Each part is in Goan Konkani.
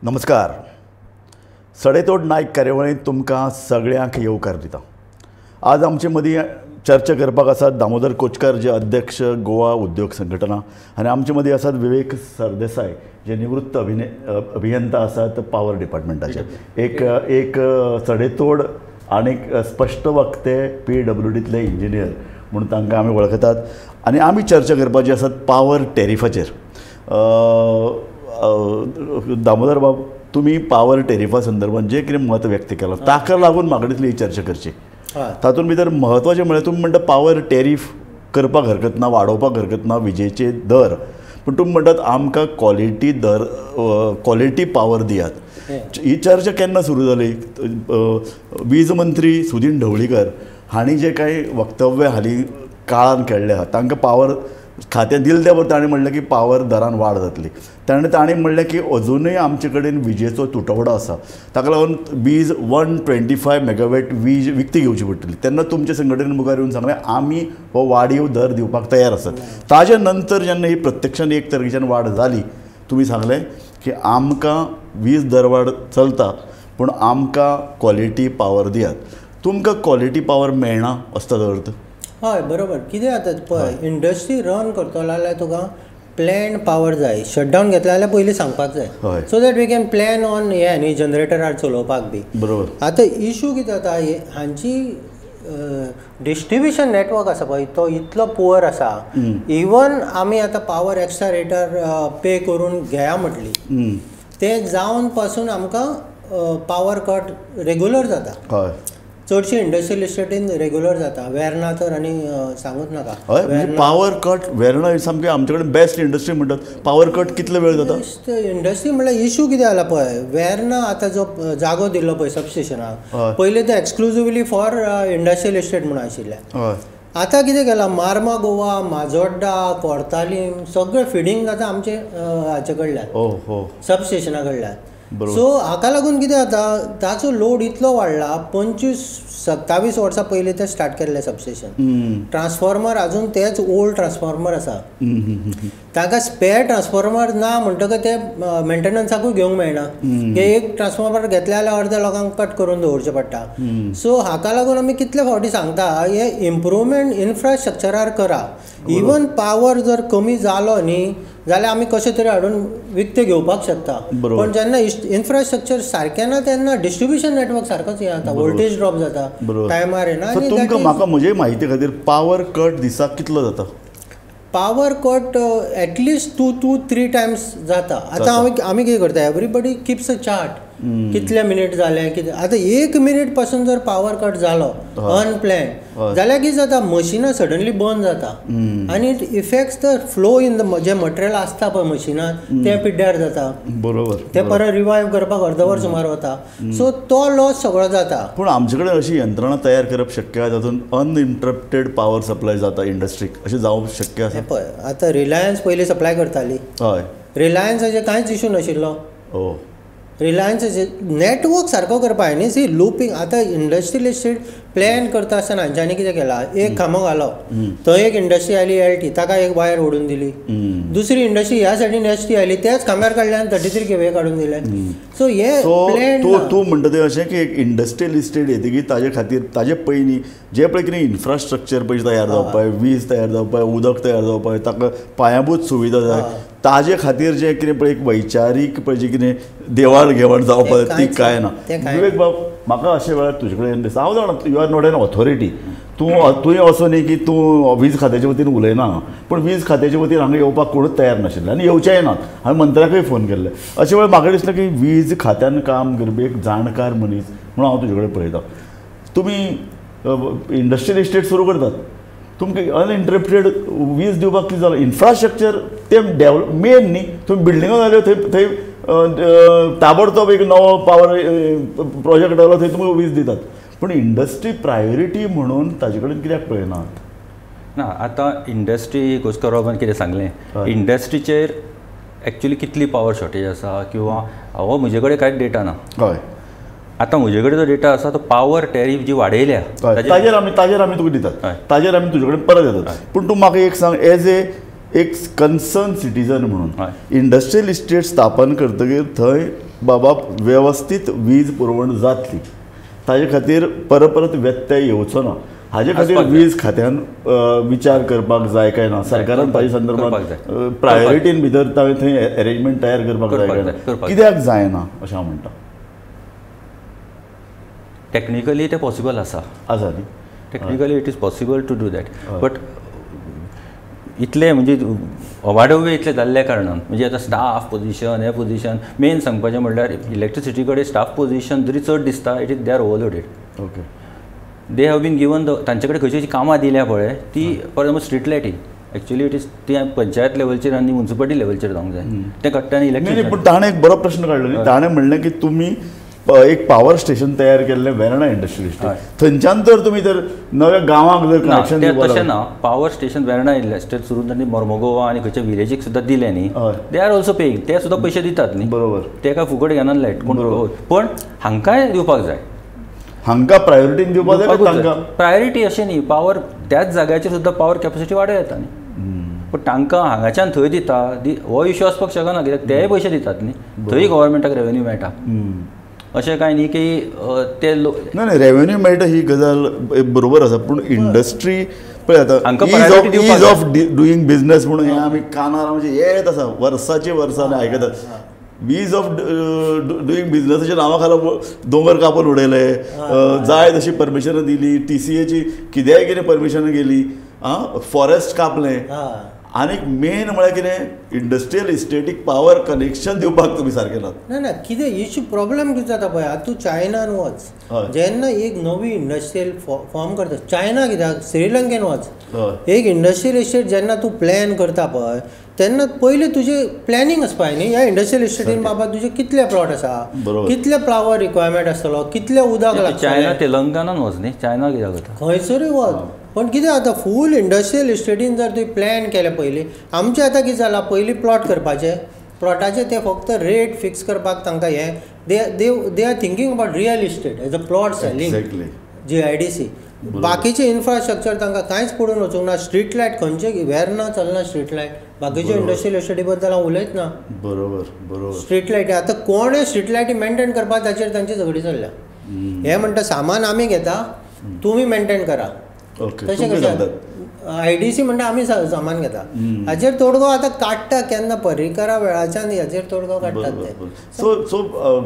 नमस्कार. सडेतोड नायक कार्यावळींत तुमकां सगळ्यांक येवकार दिता. आज आमचे मदीं चर्चा करपाक आसात दामोदर कोचकर, जे अध्यक्ष गोवा उद्योग संघटना, आनी आमचे मदीं आसात विवेक सरदेसाय, जे निवृत्त अभियंता आसात पावर डिपार्टमेंटाचे. एक एक सडेतोड आनी स्पश्ट वक्ते PWDतले इंजिनियर म्हणून तांकां आमी वळखतात. आनी आमी चर्चा करपाची आसात पावर टॅरिफाचेर. दामोदर बाब, तुमी पावर टॅरिफा संदर्भात जे कितें मत व्यक्त केलां ताका लागून म्हाका दिसली ही चर्चा करची. तातूंत भितर म्हत्वाचें म्हळ्यार तुमी म्हणटा पावर टॅरीफ करपाक हरकत ना, वाडोवपाक हरकत ना विजेचे दर, पूण तुमी म्हणटात आमकां क्वॉलिटी दर, क्वॉलिटी पावर दियात. ही चर्चा केन्ना सुरू जाली? वीज मंत्री सुदीन ढवळीकर हांणी जे कांय वक्तव्य हालीं काळान केल्लें आसा, तांकां पावर खातें दिलें त्या बरोबर ताणें म्हणलें की पावर दरान वाड जातली. ताणें म्हणलें की अजुनूय आमचे कडेन विजेचो तुटवडो आसा, ताका लागून वीज 125 मेगावॅट वीज विकती घेवची पडटली. तेन्ना तुमच्या संघटने मुखार येवन सांगलें आमी हो वाडीव दर दिवपाक तयार आसात. ताजे नंतर जेन्ना ही प्रत्यक्षान 1 तारखेच्यान वाड जाली, तुमी सांगलें की आमकां वीज दरवाड चलता पूण आमकां क्वॉलिटी पावर दियात. तुमकां क्वॉलिटी पावर मेळना असो ताजो अर्थ? हय, बरोबर. कितें जाता पळय, इंडस्ट्री रन करतलो जाल्यार तुका प्लॅन पावर जाय. शटडावन घेतला जाल्यार पयलीं सांगपाक जाय, so that we can plan on हें न्ही, जनरेटरार चलोवपाक बी. बरोबर. आतां इशू कितें जाता, हांची डिस्ट्रिब्युशन नेटवर्क आसा पळय तो इतलो पुअर आसा. इवन आमी आतां पावर एक्स्ट्रा रेटार पे करून घेया म्हटली, तें जावन पासून आमकां पावर कट रेगुलर जाता. हय, चडशी इंडस्ट्रियल इस्टेटीन रेगुलर जाता. वेर्ना तर आनी सांगूच नाका. हय, पावर कट वेर्ना सामकें आमचे कडेन बेस्ट इंडस्ट्री म्हणटात. पावर कट कितलो वेळ जाता? इंडस्ट्री म्हणल्यार इशू कितें जाला पळय, वेर्ना आतां जो जागो दिल्लो पळय सबस्टेशनाक, पयलीं ते एक्सक्लुजिवली फॉर इंडस्ट्रियल इस्टेट म्हणून आशिल्लें. आतां कितें केलां, मार्मा गोवा, माजोड्डा, कोर्तालीम सगळें फिडींग जाता आमचे हाचे कडल्यान, सबस्टेशना कडल्यान. सो हाका लागून कितें जाता, ताचो लोड इतलो वाडला. 25-27 वर्सां पयलीं ते स्टार्ट केल्लें सबस्टेशन. ट्रान्सफॉर्मर अजून तेच ओल्ड ट्रान्सफॉर्मर आसा. ताका स्पेर ट्रान्सफॉर्मर ना म्हणटकच ते मेंटेनन्साकूय घेवंक मेळना. एक ट्रान्सफॉर्मर घेतले जाल्यार अर्द्या लोकांक कट करून दवरचें पडटा. सो हाका लागून आमी कितले फावटी सांगता, हे इम्प्रूवमेंट इन्फ्रास्ट्रक्चरार करा. इवन पावर जर कमी जालो न्ही जाल्यार आमी कशें तरी हाडून विकतें घेवपाक शकता. पण जेन्ना इन्फ्रास्ट्रक्चर सारकें ना तेन्ना डिस्ट्रिब्युशन नेटवर्क सारकोच हें जाता, वोल्टेज ड्रॉप जाता टायमार येना. तुमकां म्हाका म्हजे म्हायती खातीर पावर कट दिसाक कितलो जाता? Power cut at least 2 to 3 times जाता. आतां आमी कितें करता, एवरीबडी किप्स अ चार्ट, कितले मिनीट जाले कितें. आतां 1 मिनीट पासून जर पावर कट जालो अनप्लॅन जाल्यार कितें जाता, मशिनां सडनली बंद जाता आनी it effects the flow in the J material आसता पळय मशिनान तें पिड्ड्यार जाता. बरोबर. तें परत रिवायव करपाक अर्दवर सुमार वता. सो तो लॉस सगळो जाता. पूण आमचे कडेन अशी यंत्रणा तयार करप शक्य आसा जातूंत अनइंटरप्टेड पावर सप्लाय जाता इंडस्ट्रीक, अशें जावंक शक्य आसा? पळय आतां रिलायन्स पयलीं सप्लाय करताली. हय, रिलायन्साचेर कांयच इशू नाशिल्लो. रिलायन्साचे नेटवर्क सारको करपा जाय न्ही. सी लुपींग आतां इंडस्ट्रियल इस्टेट प्लॅन करता आसतना हांच्यांनी कितें केलां, एक खांबो घालो, थंय एक इंडस्ट्री आयली LT, ताका एक वायर ओडून दिली. दुसरी इंडस्ट्री ह्या सायडीन ST आयली, त्याच खांब्यार काडल्यान 33 kV काडून दिले. सो हे प्लॅन तूं म्हणटा तें अशें की एक इंडस्ट्रियल इस्टेट येतकीर ताजे खातीर ताजे पयलीं जें पळय कितें इन्फ्रास्ट्रक्चर पयशे तयार जावपाक जाय, वीज तयार जावपाक जाय, उदक तयार जावपाक जाय, ताका पायाभूत सुविधा जाय, ताजे खातीर जें कितें पळय एक वैचारीक पळय जें कितें देवाण घेवाण जावपाक ती कांय ना. विवेक बाब, म्हाका अशे वेळार तुजे कडेन दिसता, हांव जाणा you are not an authority, तुवें असो न्ही की तूं वीज खात्याच्या वतीन उलयना, पूण वीज खात्याच्या वतीन हांगा येवपाक कोणूच तयार नाशिल्ले आनी येवचेय नात. हांवें मंत्र्याकूय फोन केल्ले. अशे वेळार म्हाका दिसलें की वीज खात्यान काम करपी एक जाणकार मनीस म्हणून हांव तुजे कडेन पळयता. तुमी इंडस्ट्रियल इस्टेट सुरू करतात, तुमकां अनइंटरप्टेड वीज दिवपाक कितें जालां? इन्फ्रास्ट्रक्चर तें डेवलप मेन न्ही, तुमी बिल्डिंगो घाल्यो थंय थंय ताबडतोब एक नवो पावर प्रोजेक्ट आयलो थंय तुमकां वीज दितात, पूण इंडस्ट्री प्रायोरिटी म्हणून ताजे कडेन कित्याक पळयनात? ना, आतां इंडस्ट्री कोचकर बाबान कितें सांगलें, इंडस्ट्रीचेर एक्चुली कितली पावर शॉर्टेज आसा किंवा हो म्हजे कडेन कांयच डेटा ना. हय, आतां म्हजे कडेन जो डेटा आसा तो पावर टॅरीफ जी वाडयल्या ताजेर आमी तुका दितात, ताजेर आमी तुजे कडेन परत येतात. पूण तूं म्हाका एक सांग, एज ए एक कन्सर्न सिटीजन म्हणून इंडस्ट्रियल इस्टेट स्थापन करतकीर थंय बाबा वेवस्थीत वीज पुरवण जातली ताजे खातीर परत परत व्यत्यय येवचो ना हाजे खातीर वीज खात्यान विचार करपाक जाय काय ना सरकारान ताजे संदर्भात प्रायोरिटीन भितर ताणें थंय अरेंजमेंट तयार करपाक जाय काय ना कित्याक जायना अशें हांव म्हणटा. टॅक्निकली तें पॉसिबल आसा आसा न्ही technically it is possible to do that but इतले म्हणजे अवाढव्य इतले जाल्ल्या कारणान म्हणजे आतां स्टाफ पोजिशन हे पोजिशन मेन सांगपाचें म्हणल्यार इलेक्ट्रिसिटी कडेन स्टाफ पोजिशन जरी चड दिसता it is they are overloaded. Okay they have been given the तांचे कडेन खंयची खंयची कामां दिल्या पळय ती for example street lighting actually it is ती पंचायत लेवलचेर आनी म्युनिसिपालिटी लेवलचेर जावंक जाय तें काडटा आनी इलेक्ट्रिसिटी. पूण ताणें एक बरो प्रश्न काडलो न्ही ताणें म्हणलें की तुमी एक पावर स्टेशन तयार केल्लें वेर्णा इंडस्ट्रियल इस्टेट थंयच्यान तर तुमी जर नव्या गांवांक जर कनेक्शन तशें ना पावर स्टेशन वेर्णा इंडस्ट्रियल सुरू तांणी मर्मगोवा आनी खंयच्या विलेजीक सुद्दां दिलें न्ही they are also paying ते सुद्दां पयशे दितात न्ही बरोबर ते काय फुकट घेना लायट कोण पण हांकांय दिवपाक जाय हांकां प्रायोरिटीन दिवपाक जाय तांकां प्रायोरिटी अशें न्ही पावर त्याच जाग्याचेर सुद्दां पावर कॅपॅसिटी वाडोवं येता न्ही पूण तांकां हांगाच्यान थंय दिता हो इशू आसपाक शकना कित्याक तेय पयशे दितात न्ही थंय गव्हर्मेंटाक रेवेन्यू मेळटा अशें कांय न्ही की ते लोक ना नाही रेवेन्यू मेळटा ही गजाल बरोबर आसा पूण इंडस्ट्री पळय आतां is of doing business म्हणून हें आमी कानार आमचे येत आसा वर्साची वर्सां आमी आयकतात is of doing बिझनसाच्या नांवा खाला दोंगर कापून उडयले जाय तशी परमिशनां दिली टीसीएची कित्याय कितें परमिशनां गेली आं फॉरेस्ट कापलें आनीक मेन म्हळ्यार कितें इंडस्ट्रियल इस्टेटीक पावर कनेक्शन दिवपाक तुमी सारकें नात. ना ना कितें इशू प्रॉब्लम कितें जाता पळय आतां तूं चायनान वच जेन्ना एक नवी इंडस्ट्रियल फॉर्म करता चायना कित्याक श्रीलंकेन वच एक इंडस्ट्रियल इस्टेट जेन्ना तूं प्लॅन करता पळय तेन्ना पयलीं तुजें प्लॅनिंग आसपा जाय न्ही ह्या इंडस्ट्रियल इस्टेटीन बाबा तुजे कितले प्लॉट आसा कितले फ्लावर रिक्वायरमेंट आसतलो कितले उदक लागतलें. चायना तेलंगणान वच न्ही चायना कित्याक वता खंयसरूय वच पण कितें जाता फूल इंडस्ट्रियल इस्टेटीन जर तुवें प्लॅन केलें पयलीं आमचें आतां कितें जालां पयलीं प्लॉट करपाचें प्लॉटाचे ते फक्त रेट फिक्स करपाक तांकां हें they they they are thinking about real estate as a plot selling GIDC बाकीचें इन्फ्रास्ट्रक्चर तांकां कांयच पडून वचूंक ना. स्ट्रीट लायट खंयचे वेर्ना चलना स्ट्रीट लायट बाकीचे इंडस्ट्रियल इस्टेटी बद्दल हांव उलयत ना. बरोबर बरोबर स्ट्रीट लायटी आतां कोणें स्ट्रीट लायटी मेनटेन करपाक ताचेर तांची झगडी चल्ल्या. हें म्हणटा सामान आमी घेता तुमी मेनटेन करा तशें कशें आयडीसी म्हणटा आमी सामान घेता हाचेर तोडगो आतां काडटा केन्ना पर्रीकरा वेळाच्यान हाचेर तोडगो काडटात ते. सो सो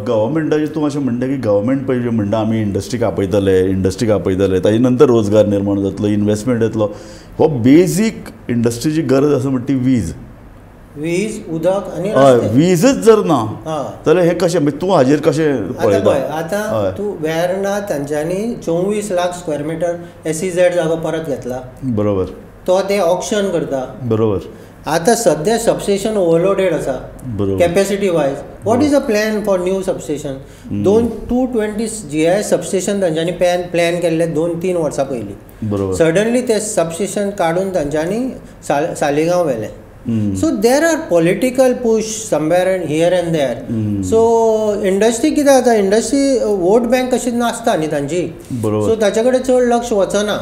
गव्हर्मेंटाचेर तूं अशें म्हणटा की गव्हर्मेंट पयलीं म्हणटा आमी इंडस्ट्रीक आपयतले इंडस्ट्रीक आपयतले ताजे नंतर रोजगार निर्माण जातलो इन्वेस्टमेंट येतलो हो बेजीक इंडस्ट्रीची गरज आसा म्हणटा ती वीज वीज उदक आनी वीजच जर ना जाल्यार हें कशें तूं हाजेर कशें पळयता? आतां तूं वेर्णा तांच्यांनी 24 लाख स्क्वेअर मिटर SEZ जागो परत घेतला बरोबर तो ते ऑक्शन करता बरोबर. आतां सद्या सबस्टेशन ओवरलोडेड आसा capacity wise what is a plan for new substation 220 GI substation तांच्यांनी प्लॅन केल्ले 2-3 वर्सां पयलीं बरोबर सडनली ते सबस्टेशन काडून तांच्यांनी सालिगांव व्हेलें. So there are political push somewhere and here and there. So industry कितें जाता इंडस्ट्री वोट बँक कशी नासता न्ही तांची सो ताचे कडेन चड लक्ष वचना.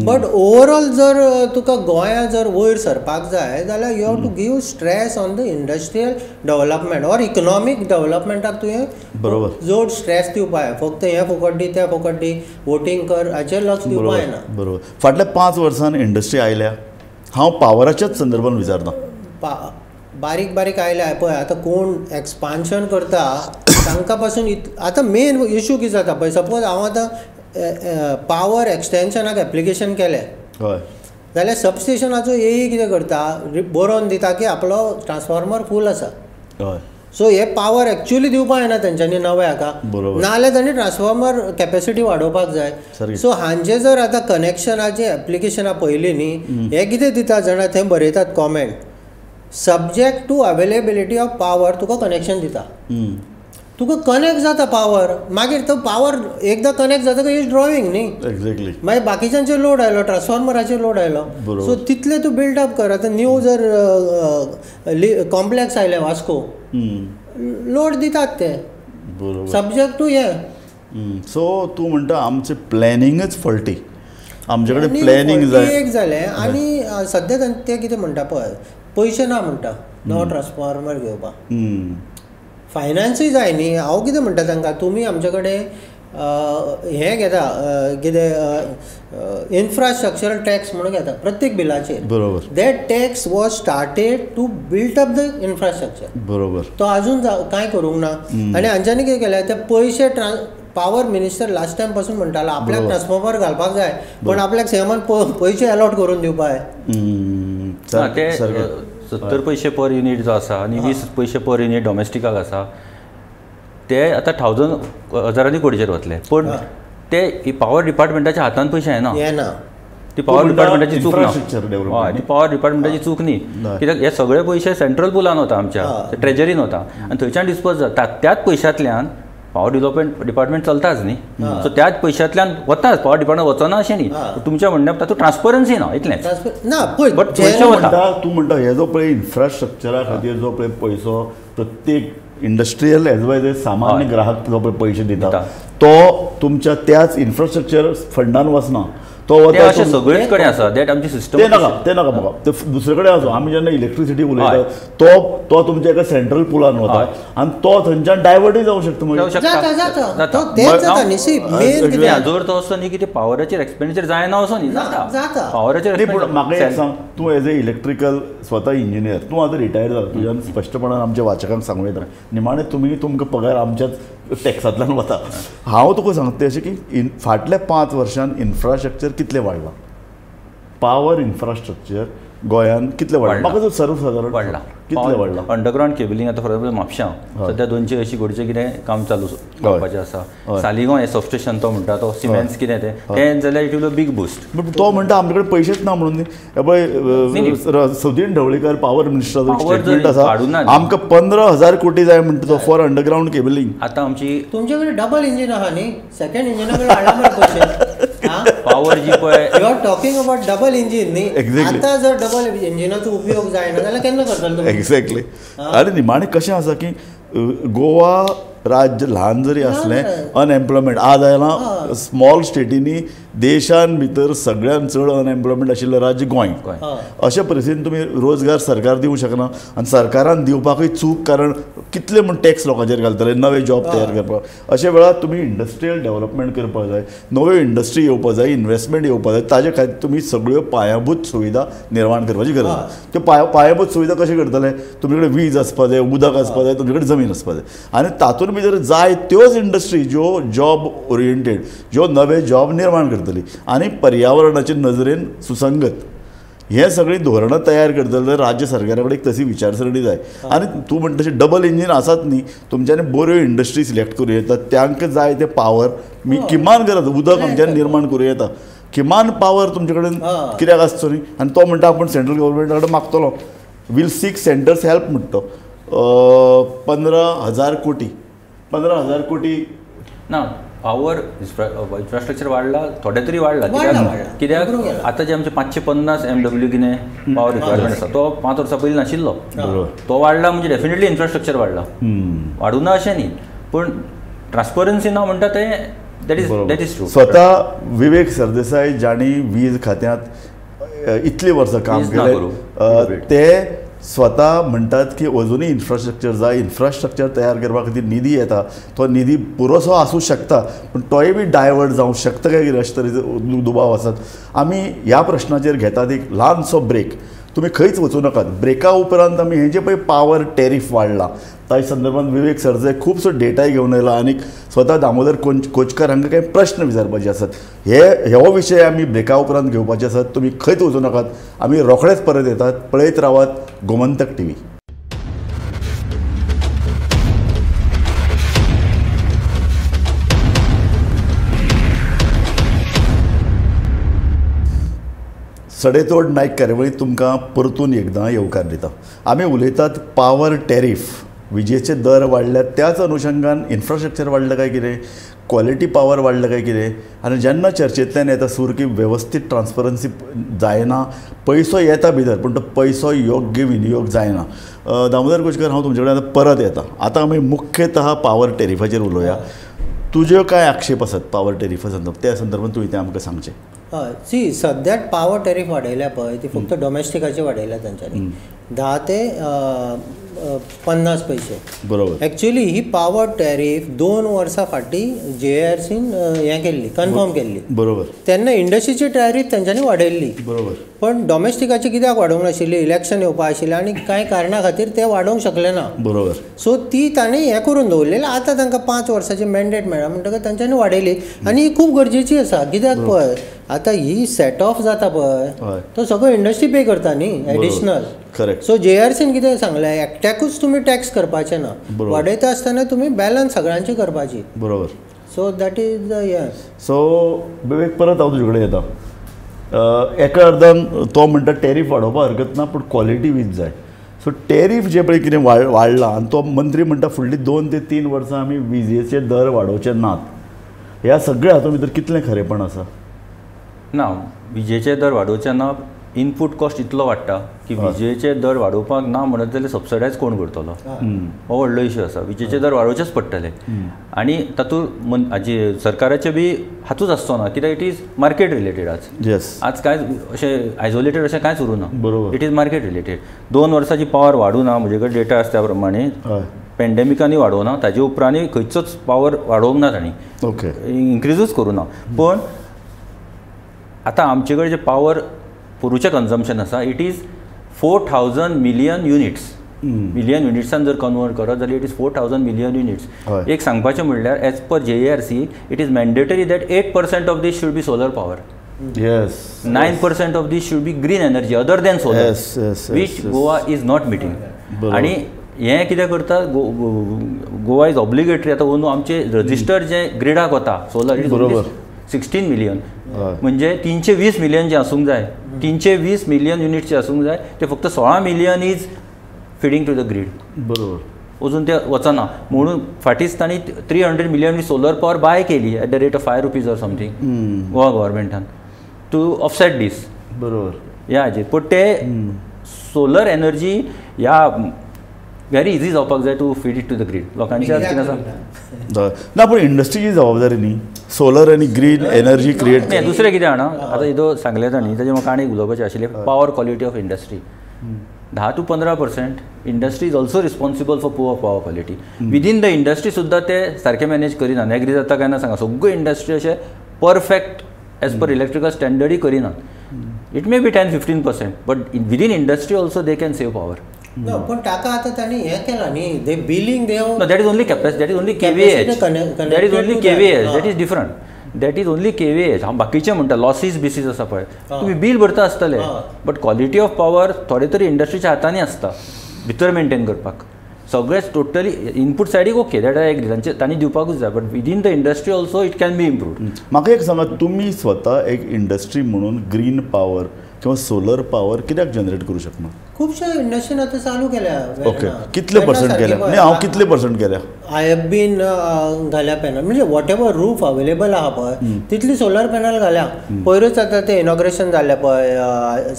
बट ओवरऑल जर तुका गोंया जर वयर सरपाक जाय जाल्यार you have to give stress on the industrial development or economic डेवलपमेंटाक तुवें बरोबर जोड स्ट्रेस दिवपा जाय. फक्त हें फुकट दी तें फुकट दी वोटींग कर हाचेर लक्ष दिवपा जायना. बरोबर फाटल्या 5 वर्सांनी इंडस्ट्री आयल्या हांव पावराच्याच संदर्भान विचारता बारीक बारीक आयल्या पळय आतां कोण एक्सपान्शन करता तांकां पासून आतां मेन इशू कितें जाता पळय सपोज हांव आतां पावर एक्सटेन्शनाक एप्लिकेशन केलें हय जाल्यार सबस्टेशनाचो एई कितें करता बरोवन दिता की आपलो ट्रान्सफॉर्मर फूल आसा हय सो हे पावर एक्चुअली दिवपाक जायना तेंच्यांनी नव्या हाका नाजाल्यार तांणी ट्रान्सफॉर्मर कॅपेसिटी वाडोवपाक जाय. सो हांचे जर आतां कनेक्शनाचे एप्लिकेशनां पळयलीं न्ही हे कितें दिता जाणा थंय बरयतात comment subject to availability of power तुका कनेक्शन दिता तुका कनेक्ट जाता पावर मागीर तो पावर एकदां कनेक्ट जाता is drawing न्ही एक्झॅक्टली मागीर बाकीच्यांचेर लोड आयलो ट्रान्सफॉर्मराचेर लोड आयलो सो तितलें तूं बिल्डअप कर. आतां न्यू जर कॉम्प्लेक्स आयलें वास्को लोड दितात ते सब्जेक्ट टू हें. सो तूं म्हणटा आमचें प्लॅनिंगच फॉल्टी आमचे कडेन प्लॅनिंग जाय एक जालें आनी सद्या ते कितें म्हणटा पळय पयशे ना म्हणटा नवो ट्रान्सफॉर्मर घेवपाक फायनान्सूय जाय न्ही. हांव कितें म्हणटा तांकां, तुमी आमचे कडेन हें घेता कितें इन्फ्रास्ट्रक्चरल टॅक्स म्हणून घेता प्रत्येक बिलाचेर. बरोबर. That tax was started to build up the infrastructure. बरोबर. तो अजून कांय करूंक ना. आनी हांच्यांनी कितें केलें, ते पयशे पावर मिनिस्टर लास्ट टायम पासून म्हणटालो आपल्याक ट्रान्सफॉर्मर घालपाक जाय, पण आपल्याक सीएमान पयशे अलॉट करून दिवपाक जाय. ते 70 पयशे पर युनीट जो आसा आनी 20 पयशे पर युनीट डॉमेस्टिकाक आसा, ते आतां हजारांनी कोटीचेर वतले. पण ते पावर डिपार्टमेंटाच्या हातान पयशे येना, ती पावर डिपार्टमेंटाची चूक ना, ती पावर डिपार्टमेंटाची चूक न्ही, कित्याक हे सगळे पयशे सेंट्रल पुलान वता, आमच्या ट्रेजरीन वता आनी थंयच्यान डिस्पर्स जाता. त्याच पयशांतल्यान पावर डेव्हलपमेंट डिपार्टमेंट चलताच न्ही, सो त्याच पयशांतल्यान वताच, पावर डिपार्टमेंट वचना अशें न्ही. तुमच्या म्हणण्या तातूंत ट्रान्सपरन्सी ना इतलेंच ना, बट पयशे वता. तूं म्हणटा हे जो पळय इन्फ्रास्ट्रक्चरा खातीर जो पळय पयसो प्रत्येक इंडस्ट्रियल एज वेल एज सामान्य ग्राहक जो पळय पयशे दिता तो तुमच्या त्याच इन्फ्रास्ट्रक्चर फंडान वचना, तो वता सगळेच कडेन आसा. That आमची सिस्टम ते नाका, ते नाका म्हाका, ते दुसरे कडेन आसा. आमी जेन्ना इलेक्ट्रिसिटी उलयता तो तो तुमच्या एका सेंट्रल पुलान वता आनी तो थंयच्यान डायवर्टूय जावंक शकता. मागीर जर तो असो न्ही की ते पावराचेर एक्सपेंडिचर जायना असो न्ही, जाता पावराचेर. पूण म्हाका एक सांग, तूं एज ए इलेक्ट्रिकल स्वता इंजिनियर, तूं आतां रिटायर जाला, तुज्यान स्पश्टपणान आमच्या वाचकांक सांगूं येता निमाणें तुमी तुमकां पगार आमच्याच टॅक्सांतल्यान वता. हांव तुका सांगता अशें की फाटल्या 5 वर्सांत इन्फ्रास्ट्रक्चर कितलें वाडलां, पावर इन्फ्रास्ट्रक्चर गोंयांत कितलें वाडलां? म्हाका जर सर्वसादारण वाडलां, कितलें वाडलां? अंडरग्रावंड केबलिंग आतां फॉर एग्जाम्पल म्हापशां सद्या 280 कोटीचें कितें काम चालू करपाचें आसा. सालिगांव हें सबस्टेशन तो म्हणटा तो सिमेंट्स कितें तें जाल्यार it will big boost. तो म्हणटा आमचे कडेन पयशेच ना म्हणून न्ही. पळय सुदीन ढवळीकर पावर मिनिस्टराचो स्टेटमेंट आसा, आमकां 15,000 कोटी जाय म्हणटा तो फॉर अंडरग्रावंड केबलिंग. आतां आमची तुमचे कडेन डबल इंजीन आहा न्ही, सेकंड इंजिना कडेन हाडला मरे पयशे. पावर जी पळय you are talking about double engine न्ही. आतां जर डबल इंजिनाचो उपयोग जायना जाल्यार केन्ना करतले तुमी? एक्झॅक्टली. आनी निमाणें कशें आसा की गोवा राज्य ल्हान जरी आसलें, अनएम्प्लॉयमेंट आज आयलां स्मॉल स्टेटींनी देशान भितर सगळ्यान चड अनएम्प्लॉयमेंट आशिल्लें राज्य गोंय. अशा परिस्थितीन तुमी रोजगार सरकार दिवंक शकना आनी सरकारान दिवपाकूय चूक, कारण कितले म्हूण टॅक्स लोकांचेर घालतले नवे जॉब तयार करपाक. अशा वेळार तुमी इंडस्ट्रियल डेव्हलपमेंट करपाक जाय, नव्यो इंडस्ट्री येवपाक जाय, इन्वेस्टमेंट येवपाक जाय, ताजे खातीर तुमी सगळ्यो पायाभूत सुविधा निर्माण करपाची गरज आसा. त्यो पायाभूत सुविधा कशें करतले? तुमचे कडेन वीज आसपाक जाय, उदक आसपाक जाय, तुमचे कडेन जमीन आसपाक जाय आनी तातूंत भितर जाय त्योच इंडस्ट्री ज्यो जॉब ओरिएंटेड, ज्यो नवे जॉब निर्माण करतली आनी पर्यावरणाचे नजरेन सुसंगत, हे सगळीं धोरणां तयार करतले जाल्यार राज्य सरकारा कडेन एक तशी विचारसरणी जाय. आनी तूं म्हणटा तशें डबल इंजीन आसात न्ही, तुमच्यांनी बऱ्यो इंडस्ट्री सिलेक्ट करूं येता, तांकां जाय ते पावर मी किमान गरज उदक आमच्यान निर्माण करूं येता, किमान पावर तुमचे कडेन कित्याक आसचो न्ही. आनी तो म्हणटा आपूण सेंट्रल गव्हर्मेंटा कडेन मागतलो, वील सीक सेंटर्स हेल्प म्हणटा तो, 15,000 कोटी, 15,000 कोटी ना. पावर इन्फ्रास्ट्रक्चर वाडला, थोडे तरी वाडला. कित्याक आतां जे आमचे 550 MW कितें पावर रिक्वायरमेंट आसा तो 5 वर्सां पयलीं नाशिल्लो, तो वाडला म्हणजे डेफिनेटली इन्फ्रास्ट्रक्चर वाडला. वाडूं ना अशें न्ही, पूण ट्रान्सपरन्सी ना म्हणटा तें that is true. स्वता विवेक सरदेसाय जांणी वीज खात्यांत इतलीं वर्सां काम केलें ते स्वता म्हणटात की अजुनूय इन्फ्रास्ट्रक्चर जाय, इन्फ्रास्ट्रक्चर तयार करपा खातीर निधी येता, तो निधी पुरोसो आसूं शकता पूण तोय बी डायवर्ट जावंक शकता काय कितें अशे तरेचे दुबाव आसात. आमी ह्या प्रश्नाचेर घेतात एक ल्हानसो ब्रेक, तुमी खंयच वचूं नाकात. ब्रेका उपरांत आमी हें जें पळय पावर टॅरीफ वाडला ताच्या संदर्भात विवेक सरदेसाय खुबसो डेटाय घेवन आयला आनी स्वता दामोदर कोचकर हांकां कांय प्रश्न विचारपाचे आसात. हे विशय आमी ब्रेका उपरांत घेवपाचे आसात, तुमी खंयच वचूं नाकात. आमी रोखडेच परत येतात, पळयत रावात गोमंतक टीव्ही. सडेतोड नायक कार्यावळीत तुमकां परतून एकदां येवकार दिता. आमी उलयतात पावर टॅरीफ, विजेचे दर वाडल्यात त्याच अनुशंगान इन्फ्रास्ट्रक्चर वाडलें काय कितें, क्वॉलिटी पावर वाडलें काय कितें, आनी जेन्ना चर्चेंतल्यान येता सूर की वेवस्थीत ट्रान्सपरन्सी जायना, पयसो येता भितर पूण तो पयसो योग्य विनियोग जायना. दामोदर कोचकर, हांव तुमचे कडेन आतां परत येता. आतां आमी मुख्यतः पावर टॅरिफाचेर उलोवया. तुज्यो कांय आक्षेप आसात पावर टॅरिफा संदर्भात, त्या संदर्भात तुवें तें आमकां सांगचें. हय, सी सद्याक पावर टॅरीफ वाडयल्या पळय ती फक्त डॉमेस्टिकाची वाडयल्या तांच्यांनी 10 ते 50 पयशे. बरोबर. एक्चुअली ही पावर टॅरीफ 2 वर्सां फाटीं JRCन हें केल्ली, कन्फर्म केल्ली. बरोबर. तेन्ना इंडस्ट्रीची टॅरीफ तेंच्यांनी वाडयल्ली. बरोबर. पण डॉमेस्टिकाची कित्याक वाडोवंक नाशिल्ली, इलेक्शन येवपा आशिल्लें आनी कांय कारणा खातीर ते वाडोवंक शकले ना. बरोबर. सो ती तांणी हें करून दवरलेली. आतां तांकां 5 वर्सांची मॅन्डेट मेळ्ळा म्हणटकच तांच्यांनी वाडयली आनी ही खूब गरजेची आसा. कित्याक पळय आतां ही सेट ऑफ जाता पळय तो सगळो इंडस्ट्री पे करता न्ही एडिशनल. करेक्ट. सो JRCन कितें सांगलें, एकट्याकूच तुमी टॅक्स करपाचें ना, वाडयता आसतना तुमी बॅलन्स सगळ्यांची करपाची. बरोबर. सो that is the हें. सो विवेक, परत हांव तुजे कडेन येता. एका अर्दान तो म्हणटा टॅरीफ वाडोवपाक हरकत ना पूण क्वॉलिटी वीज जाय. सो टॅरीफ जे पळय कितें वाडला आनी तो मंत्री म्हणटा फुडली 2 ते 3 वर्सां आमी विजेचे दर वाडोवचे नात, ह्या सगळ्या हातूंत भितर कितलें खरेपण आसा? ना, विजेचे दर वाडोवचे ना. इनपूट कॉस्ट इतलो वाडटा की विजेचे दर वाडोवपाक ना म्हणत जाल्यार सबसिडायज कोण करतलो, हो व्हडलो इशू आसा. विजेचे दर वाडोवचेच पडटले आनी तातूंत हाजे सरकाराचे बी हातूच आसचो ना, कित्याक it is market related. आज आज कांय अशें आयसोलेटेड अशें कांयच उरूं ना. बरोबर. It is market related. 2 वर्सांची पावर वाडूं ना, म्हजे कडेन डेटा आसा त्या प्रमाणे पेंडेमिकांनी वाडोवना, ताजे उपरांत खंयचोच पावर वाडोवंक ना तांणी, ओके, इन्क्रिजूच करूं ना. पण आतां आमचे कडेन जे पावर पोरूचें कन्जम्पशन आसा it is 4000 million units. Million युनिट्सान जर कन्वर्ट करत जाल्यार it is 4000 million units. एक सांगपाचें म्हणल्यार as per JERC it is mandatory that 8% of this should be solar power. Yes. 9% of this should be green energy other than solar, which Goa is not meeting. आनी हें कितें करता, गोवा is obligatory. आतां अंदू आमचे रजिस्टर जे ग्रिडाक वता सोलर it is 16 million, म्हणजे 320 मिलियन जे आसूंक जाय, 320 मिलियन युनिट जे आसूंक जाय ते फक्त 16 million is feeding to the grid. बरोबर. अजून ते वचना म्हणून फाटींच तांणी 300 मिलियन सोलर पावर बाय केली at the rate of 5 rupees or something Goa गव्हर्मेंटान to offset दीस. बरोबर. ह्या हाजेर पूण ते सोलर एनर्जी ह्या व्हेरी इजी जावपाक जाय to feed it to the grid. लोकांचे आज कितें आसा ना, पूण इंडस्ट्रीची जबाबदारी न्ही सोलर आनी ग्रीन एनर्जी क्रिएट. दुसरें कितें जाणा, आतां इदो सांगलें तांणी ताजें म्हाका आनी उलोवपाचें आशिल्लें, power quality of industry 10 to 15% industry is also responsible for poor power quality. Within the industry सुद्दां ते सारकें मॅनेज करिना. एग्री जाता काय ना सांगा, सगळ्यो इंडस्ट्री अशें परफेक्ट एज पर इलेक्ट्रिकल स्टँडर्डूय करिना. It may be 10-15% but within industry also they can save power. No, पण ताका आतां तांणी हें केलां न्ही, they billing they. No, that is only capacity, that is only kVAH. That is only kVAH, that is different. That is only kVAH. हांव बाकीचें म्हणटा लॉसीस बिसीस आसा पळय, तुमी बील भरता आसतले बट क्वॉलिटी ऑफ पावर थोडे तरी इंडस्ट्रीच्या हातांनी आसता भितर मेनटेन करपाक. सगळेच टोटली इनपूट सायडीक ओके, that I agree, तांचे तांणी दिवपाकूच जाय, but within the industry also it can be improved. म्हाका एक सांगा, तुमी स्वता एक इंडस्ट्री म्हणून ग्रीन पावर किंवा सोलर पावर कित्याक जनरेट करूं शकना? खुबश्या इंडस्ट्रीन आतां चालू केल्या. ओके, कितले पर्संट केल्या? न्ही, हांव कितले पर्संट केल्या? IFBन घाल्या पॅनल, म्हणजे what ever roof available आहा पळय तितली सोलर पॅनल घाल्या. पयरूच आतां तें इनॉग्रेशन जालें पळय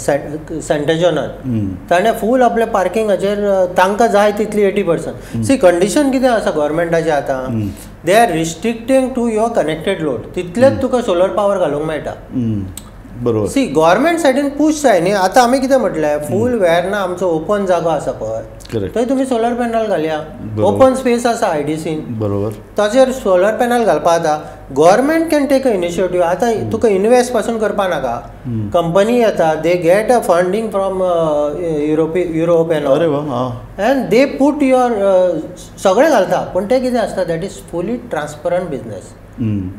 सेंटजॉनान, ताणें फूल आपल्या पार्किंगाचेर तांकां जाय तितली 80%. सी कंडिशन कितें आसा गव्हर्मेंटाचें आतां, they are restricting to your connected load, तितलेच तुका सोलर पावर घालूंक मेळटा. बरोबर. सी गव्हर्मेंट सायडीन पूश जाय न्ही. आतां आमी कितें म्हटलें, फूल वेर्ना आमचो ओपन जागो आसा पळय, थंय तुमी सोलर पॅनल घालया. ओपन स्पेस आसा IDCन, बरोबर, ताचेर सोलर पॅनल घालपा जाता. Government can take a initiative. आतां तुका इनवेस्ट पासून करपा नाका, कंपनी येता, they get a funding from Europe and and they put your सगळें घालता. पूण तें कितें आसता, that is fully transparent business.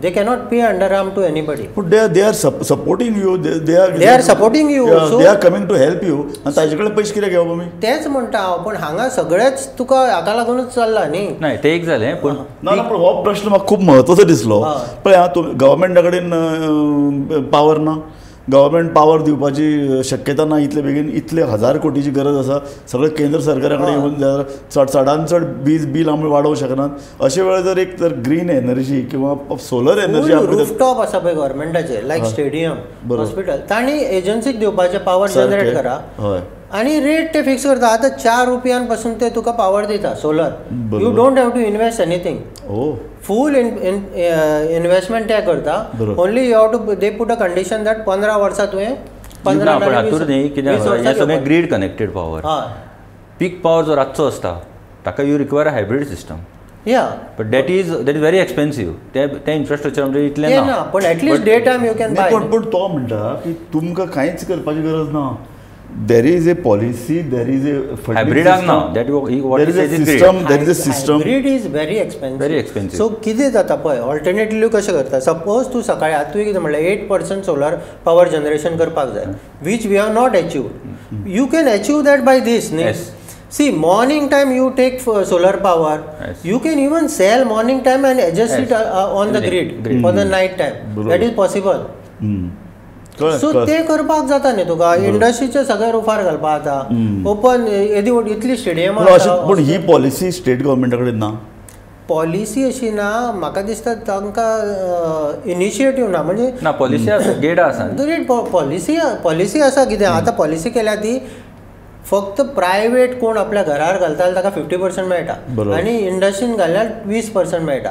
They cannot pay underarm to anybody. But they are supporting you. They are supporting you. Yeah, so they are coming to help you. आनी ताजे कडेन पयशे कित्याक घेवप आमी? तेच म्हणटा हांव, पण हांगा सगळेच तुका हाका लागूनच चल्ला न्ही. नाही ते एक जालें, पण ना ना, पण हो प्रश्न म्हाका खूब म्हत्वाचो दिसलो. पळय हां, गव्हर्मेंटा कडेन पावर ना, गव्हर्मेंट पावर दिवपाची शक्यता ना इतले बेगीन, इतले 1000 कोटीची गरज आसा. सगळें केंद्र सरकारा कडेन येवन चड चडान चड वीज बील आमी वाडोवंक शकनात. अशे वेळार जर एक तर ग्रीन एनर्जी किंवा सोलर एनर्जी रुफटॉप आसा पळय गव्हर्मेंटाचे, लायक स्टेडियम, हॉस्पिटल, तांणी एजन्सीक दिवपाचें पावर जनरेट करा. हय, आनी रेट ते फिक्स करता. आतां 4 रुपयान पासून ते तुका पावर दिता solar. You don't have to invest anything. Full investment ते करता. Only you have to they put a condition that 15 वर्सां तुवें 15 हातूर न्ही कितें सगळें ग्रीड कनेक्टेड पावर. पीक पावर जो रातचो आसता ताका you require a hybrid system. Yeah, but that is very expensive. ते इन्फ्रास्ट्रक्चर म्हणजे इतलें ना, पण at least day time you can buy. पण तो म्हणटा की तुमकां कांयच करपाची गरज ना. There is a policy, there is a hybrid ना, that what there is a system, there is a system. Hybrid is very expensive, very expensive. So कितें जाता पळय, ऑल्टरनेटिव्हली कशें करता, सपोज तूं सकाळी आतां तुवें कितें म्हणलें 8% सोलर पावर जनरेशन करपाक जाय, which we have not achieved. You can achieve that by this न्ही. See, morning time you take solar power. Yes. You can even sell morning time and adjust it on the grid for the night time. That is possible. So ते करपाक जाता न्ही तुका, इंडस्ट्रीचे सगळे रुफार घालपाक जाता, ओपन येदी व्हड इतली स्टेडियम. पूण ही पॉलिसी स्टेट गव्हर्मेंटा कडेन ना, पॉलिसी अशी ना, म्हाका दिसता तांकां इनिशिएटीव ना, म्हणजे ना पॉलिसी आसा, गेडा आसा, ग्रेड पॉलिसी पॉलिसी आसा. कितें आतां पॉलिसी केल्या ती फक्त प्रायवेट कोण आपल्या घरार घालता जाल्यार ताका 50% मेळटा आनी इंडस्ट्रीन घाल्यार 20% मेळटा.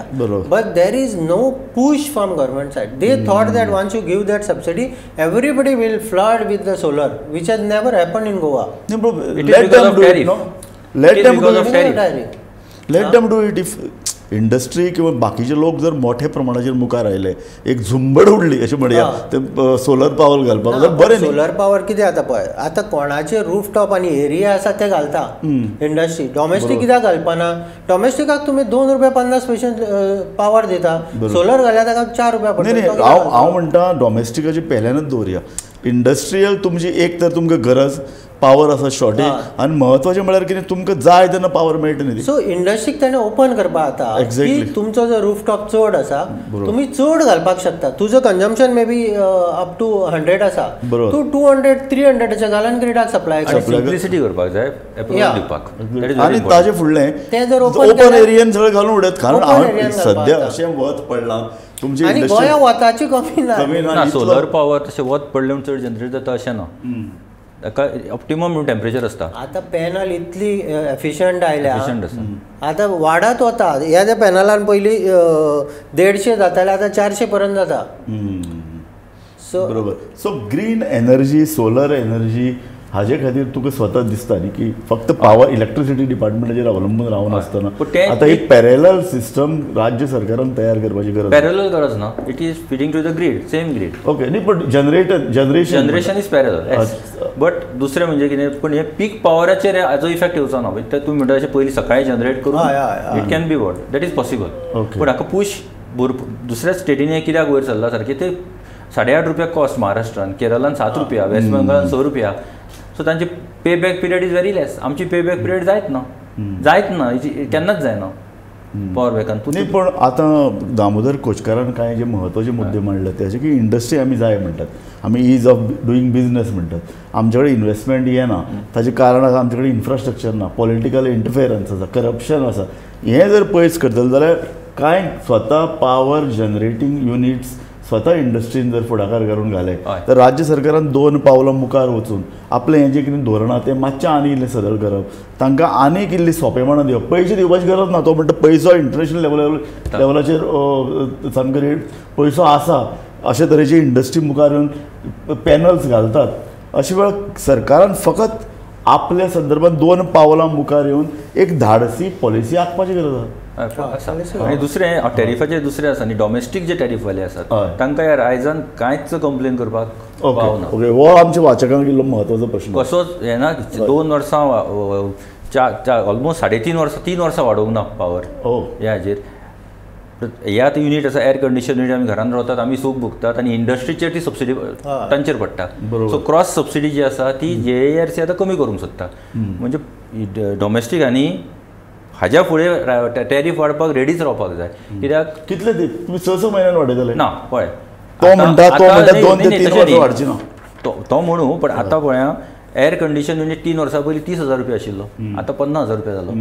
But there is no push from government side. They thought that once you give that subsidy everybody will flood with the solar, which has never happen in Goa. Let them do it. If industry किंवा बाकीचे लोक जर मोठ्या प्रमाणाचेर मुखार आयले, एक झुंबड उडली अशें म्हणया, ते सोलर पावर घालपाक जाल्यार बरें. सोलर पावर कितें जाता पळय, आतां कोणाचे रूफटॉप आनी एरिया आसा ते घालता इंडस्ट्री. डॉमेस्टीक कित्याक घालपाना? डॉमेस्टिकाक तुमी 2.50 रुपया पावर दिता, सोलर घाल्यार ताका 4 रुपया पडटा. न्ही न्ही, हांव म्हणटा डॉमेस्टिकाची पेल्यानच दवरया. इंडस्ट्रियल तुमची एक तर तुमकां गरज पावर आसा शॉर्टेज, आनी म्हत्वाचें म्हळ्यार कितें तुमकां जाय तेन्ना पावर मेळटा न्ही. सो इंडस्ट्रीक ताणें ओपन करपाक जाता की तुमचो जो रूफटॉप चड आसा तुमी चड घालपाक शकता. तुजो consumption may be up to 100 आसा, तूं 200 300 घालून ग्रिडाक सप्लाय कर. सिम्प्लिसिटी करपाक जाय एप्रुवल दिवपाक. आनी ताजे फुडलें तें जर ओपन एरियन सगळें घालून उडयत, कारण हांवें सद्या अशें वत पडलां तुमची आनी गोंया वताची कमी ना. सोलर पावर तशें वत पडलें म्हूण चड जनरेट जाता अशें ना, ताका ऑप्टिमम टेम्परेचर आसता. आतां पॅनल इतली एफिशंट आयल्या, आतां वाडत वता. ह्या त्या पॅनलान पयलीं 150 जाताले, आतां 400 पर्यंत जाता. सो बरोबर. So green energy, solar energy हाजे खातीर तुका स्वता दिसता न्ही की फक्त पावर इलेक्ट्रिसिटी डिपार्टमेंटाचेर अवलंबून रावन आसतना आतां ही पॅरेलल सिस्टम राज्य सरकारान तयार करपाची गरज. पॅरेलल गरज ना, it is feeding to the grid, same grid. Okay न्ही, पण जनरेशन is parallel. But दुसरें म्हणजे कितें, पूण हे पीक पावराचेर हाजो इफेक्ट येवचो ना. तुमी म्हणटा तशें पयलीं सकाळीं जनरेट करून it can be what, that is possible. पूण हाका पूश भरपूर दुसऱ्या स्टेटीनी कित्याक वयर सरला सारकें, ते 8.5 रुपया कॉस्ट महाराष्ट्रान, केरलान 7 रुपया, वेस्ट बेंगॉलान 6 रुपया. सो तांचे pay back period is very less. आमची पे बॅक पिरियड जायत ना, जायत ना, केन्नाच जायना पावर बॅकान. न्ही, पण आतां दामोदर कोचकारान कांय जे म्हत्वाचे मुद्दे मांडले ते अशे की इंडस्ट्री आमी जाय म्हणटात, आमी is of doing business म्हणटात, आमचे कडेन इन्वेस्टमेंट येना, ताचें कारण आसा आमचे कडेन इन्फ्रास्ट्रक्चर ना, पॉलिटिकल इंटरफेरन्स आसा, करप्शन आसा. हें जर पयस करतले जाल्यार कांय स्वता पावर जनरेटींग युनिट्स स्वता इंडस्ट्रीन जर फुडाकार करून घाले तर राज्य सरकारान 2 पावलां मुखार वचून आपलें हें जें कितें धोरण आसा तें मातशें आनी इल्लें सदळ करप, तांकां आनीक इल्ली सोंपेपणां दिवप. पयशे दिवपाची गरज ना, तो म्हणटा पयसो इंटरनॅशनल लेवलाचेर सामको रेट पयसो आसा, अशे तरेची इंडस्ट्री मुखार येवन पॅनल्स घालतात. अशे वेळार सरकारान फकत आपल्या संदर्भात 2 पावलां मुखार येवन एक धाडसी पॉलिसी आंखपाची गरज आसा. आनी दुसरें टॅरिफाचेर दुसरें आसा न्ही, डॉमेस्टीक जे टॅरिफवाले आसात तांकां ह्या रायजान कांयच कंप्लेन करपाक पावना. ओके, हो आमच्या वाचकांक इल्लो म्हत्वाचो प्रश्न. कसोच येना, 2 वर्सां ऑलमोस्ट 3.5 वर्सां 3 वर्सां वाडोवंक ना पावर ह्या हाजेर. हे आतां युनीट आसा, एअर कंडिशन युनीट, आमी घरान रावतात, आमी सूख भोगतात आनी इंडस्ट्रीचेर ती सबसिडी तांचेर पडटा. सो क्रॉस सबसिडी जी आसा ती JARC आतां कमी करूंक सोदता. म्हणजे डॉमेस्टीक आनी हाज्या फुडें टॅरीफ वाडपाक रेडीच रावपाक जाय. कित्याक कितले तुमी 6-6 म्हयन्यान वाडयतले ना पळय, तो म्हणटा 2 ते 3 वर्सां वाडची ना तो म्हणू. पण आतां पळया एअर कंडिशन युनीट 3 वर्सां पयलीं 30,000 रुपया आशिल्लो, आतां 50,000 रुपया जालो.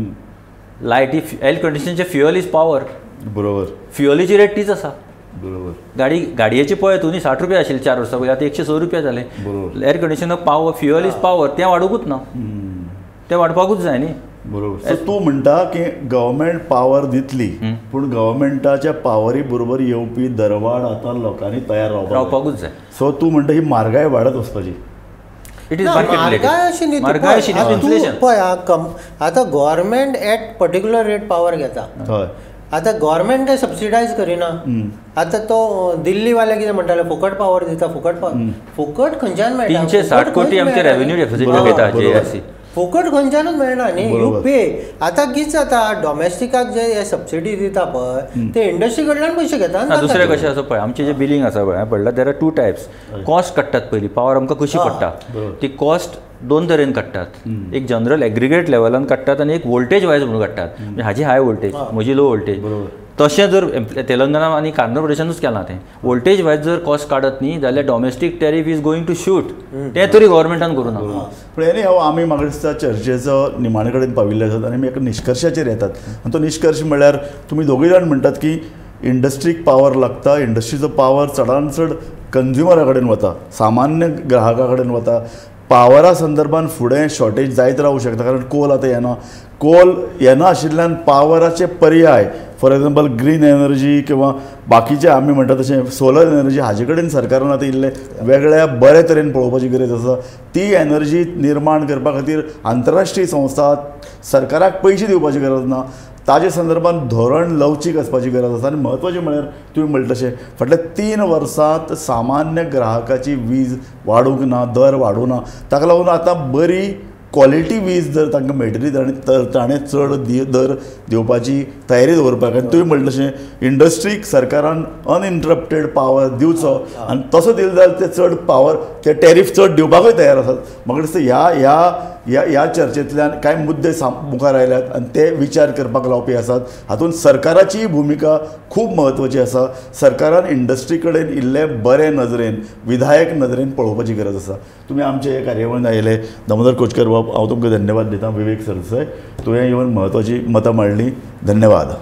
लायटी एअर कंडिशनचे फ्युअल is power, बरोबर, फ्युअलीची रेट तीच आसा, बरोबर. गाडयेची पळय तूं न्ही 60 रुपया आशिल्ले 4 वर्सां पयलीं, आतां 106 रुपया जाले. एअर कंडिशनाक पावर, फ्युअल is power, तें वाडोवंकूच ना, तें वाडपाकूच जाय न्ही. बरोबर. सो तूं म्हणटा की गव्हर्मेंट पावर दितली, पूण गव्हर्मेंटाच्या पावरी बरोबर येवपी दरवाड आतां लोकांनी तयार रावपाकूच जाय. सो तूं म्हणटा ही म्हारगाय वाडत वचपाची. It is market related. पळय आतां government at particular rate power घेता. आतां गव्हर्मेंट काय सबसिडायज करिना. आतां तो दिल्ली वाले कितें म्हणटाले, फुकट पावर दिता, फुकट पावर, फुकट खंयच्यान मेळटा? 360 कोटी आमचे रेव्हेन्यू डेफिसिट दाखयता JRC. फुकट खंयच्यानूच मेळना न्ही, you pay. आतां कितें जाता, डॉमेस्टिकाक जे सबसिडी दिता पळय ते इंडस्ट्री कडल्यान पयशे घेता. दुसरें कशें आसा पळय, आमचें जें बिलींग आसा पळय पडला, there are two types. Cost काडटात पयलीं, पावर आमकां कशी पडटा ती कॉस्ट दोन तरेन काडटात. एक जनरल एग्रीगेट लेवलान काडटात आनी एक वोल्टेज वायज म्हणून काडटात. म्हणजे हाजी हाय वोल्टेज, म्हजी लो वोल्टेज. तशें जर तेलंगणा आनी आंध्र प्रदेशानूच केलां तें, वोल्टेज वायज जर कॉस्ट काडत न्ही जाल्यार domestic tariff is going to shoot. तें तरी गव्हर्मेंटान करूं ना. पूण एनी हांव आमी म्हाका दिसता चर्चेचो निमाणे कडेन पाविल्ले आसात आनी आमी एका निश्कर्शाचेर येतात. आनी तो निश्कर्श म्हणल्यार तुमी दोगूय जाण म्हणटात की इंडस्ट्रीक पावर लागता, इंडस्ट्रीचो पावर चडान चड कंज्युमरा कडेन वता, सामान्य ग्राहका कडेन वता. पावरा संदर्भान फुडें शॉर्टेज जायत रावूं शकता, कारण कोल आतां येना. कोल येना आशिल्ल्यान पावराचे पर्याय, फॉर एग्जाम्पल ग्रीन एनर्जी किंवा बाकीचे आमी म्हणटा तशें सोलर एनर्जी, हाजे कडेन सरकारान आतां इल्लें वेगळ्या बरे तरेन पळोवपाची गरज आसा. ती एनर्जी निर्माण करपा खातीर आंतरराष्ट्रीय संस्था सरकाराक पयशे दिवपाची गरज ना, ताजे संदर्भान धोरण लवचीक आसपाची गरज आसा. आनी म्हत्वाचें म्हळ्यार तुवें म्हणलें तशें फाटल्या 3 वर्सांत सामान्य ग्राहकाची वीज वाडूंक ना, दर वाडूंक ना. ताका लागून आतां बरी क्वॉलिटी वीज जर तांकां मेळटली तर ताणें चड दर दिवपाची तयारी दवरपाक. आनी तुवें म्हणलें तशें इंडस्ट्रीक सरकारान अनइंटरप्टेड पावर दिवचो आनी तसो दिलो जाल्यार ते चड पावर, ते टॅरीफ चड दिवपाकूय तयार आसात. म्हाका दिसता ह्या ह्या ह्या ह्या चर्चेंतल्यान कांय मुद्दे मुखार आयल्यात आनी ते विचार करपाक लावपी आसात. हातूंत सरकाराचीय भुमिका खूब म्हत्वाची आसा. सरकारान इंडस्ट्री कडेन इल्लें बरें नजरेन, विधायक नजरेन पळोवपाची गरज आसा. तुमी आमचे हे कार्यावळीन आयले, दामोदर कोचकर बाब, हांव तुमकां धन्यवाद दिता. विवेक सरदेसाय, तुवें येवन म्हत्वाची मतां मांडलीं, धन्यवाद.